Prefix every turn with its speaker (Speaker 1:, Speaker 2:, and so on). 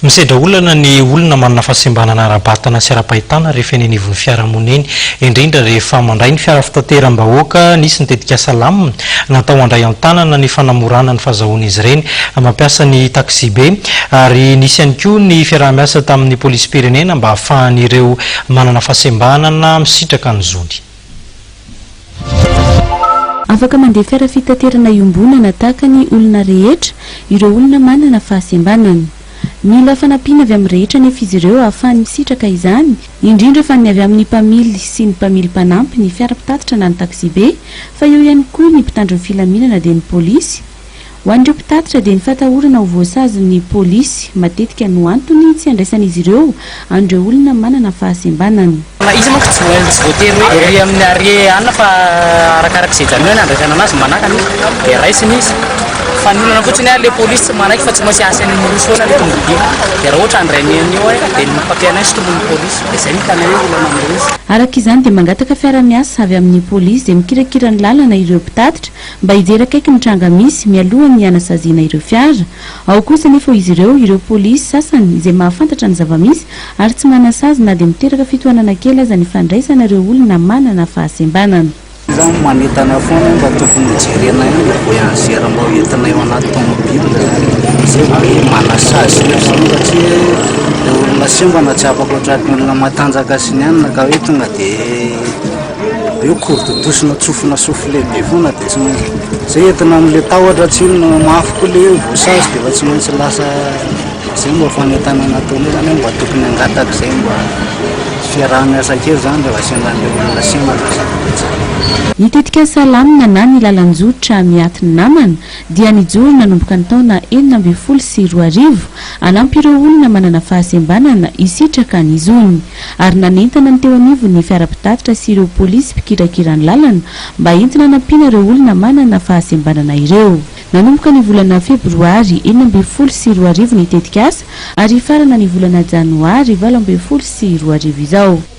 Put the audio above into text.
Speaker 1: Misedra olana ny olona manana fahasembanana ara-batana sy ara-pahitana rehefa eny anivon'ny fiarahamonina eny, indrindra rehefa mandray ny fiara fitateram-bahoaka. Nisy ny tetikasa Lamina natao handray an-tanana ny fanamorana ny fahazahoan'izy ireny mampiasa ny taksibe ary nisy ihany koa ny fiaraha-miasa tamin'ny polisim-pirenena mba hahafahan'ireo manana fahasembanana misitraka ny zony.
Speaker 2: Afaka mandeha fiara fitaterana iombonana tahaka ny olona rehetra ireo olona manana fahasembanana. Mila fanampiana avy amin'ny rehetra anefa izy ireo ahafahany misitraka izany, indrindra fa ny avy amin'ny mpamily sy ny mpamily mpanampy ny fiara mpitatitra na ny taksibe, fa eo ihany koa ny mpitandro ny filaminana dia ny polisy. Ho an'ireo mpitatitra dia ny fatahorana ho voasazin'ny polisy matetika no antony tsy andraisan'izy ireo an'ireo olona manana fahasembanana.
Speaker 3: Izy manko tsy tsy voatery hoe ery amin'ny arrêt anona fa arakaraka izay ijanonany andraisana anazy manakana izy dia raisina izy fa ny olana fotsiny a le polisy tsy manaiky fa tsy maintsy asainy miroso foana le tomobile dia raha ohatra handray ny an'io hoe dia ny mpampianay sy tompon'ny polisy dia izay no hitanay hoe olana amin'ilay izy.
Speaker 2: Araka izany dia mangataka fiara-miasa avy amin'ny polisy izay mikirakira ny lalana ireo mpitatitra mba hijery akaiky ny tranga misy mialohan'ny hanasaziana ireo fiara. Ao kosa anefa hoy izy ireo, ireo polisy sasany izay mahafantatra ny zava-misy ary tsy manasazy na dia miteraka fitohanana kely aza ny fandraisana ireo olona manana fahasembanana.
Speaker 4: Izaho manentana foana hoe mba tokony ho jerena ihany ilay voyageur mba ho entina eo anaty tomobile zany zay vao hoe manasazy ohatr'izany satria ilay olona sembana tsy afaka ohatran'ny olona matanjaka sy ny anona ka hoe tonga dia Eo corde douce tsofina souffle be foana dia tsy maintsy zay entina amin'ilay tahotra tsy inona mafy koa ilay hoe voasazy dia efa tsy maintsy lasa zay mba fanentanana ataonay zany hoe mba tokony hangataka izay mba fiaraha-miasa kely zany rehefa sendra an'ilay olona simba dia
Speaker 2: Ny tetikasa Lamina na ny lalan-jotra miaty ny namana dia nijoro nanomboka ny taona 2016 hanampy ireo olona manana fahasembanana hisitraka ny zony. ary nanentana ny teo anivon'ny fiara mpitatitra sy ireo polisy mpikirakira ny lalana mba entina hanampiana ireo olona manana fahasembanana ireo. Nanomboka ny volana febroary 2016 ny tetikasa ary hifarana ny volana janoary 2018 izao.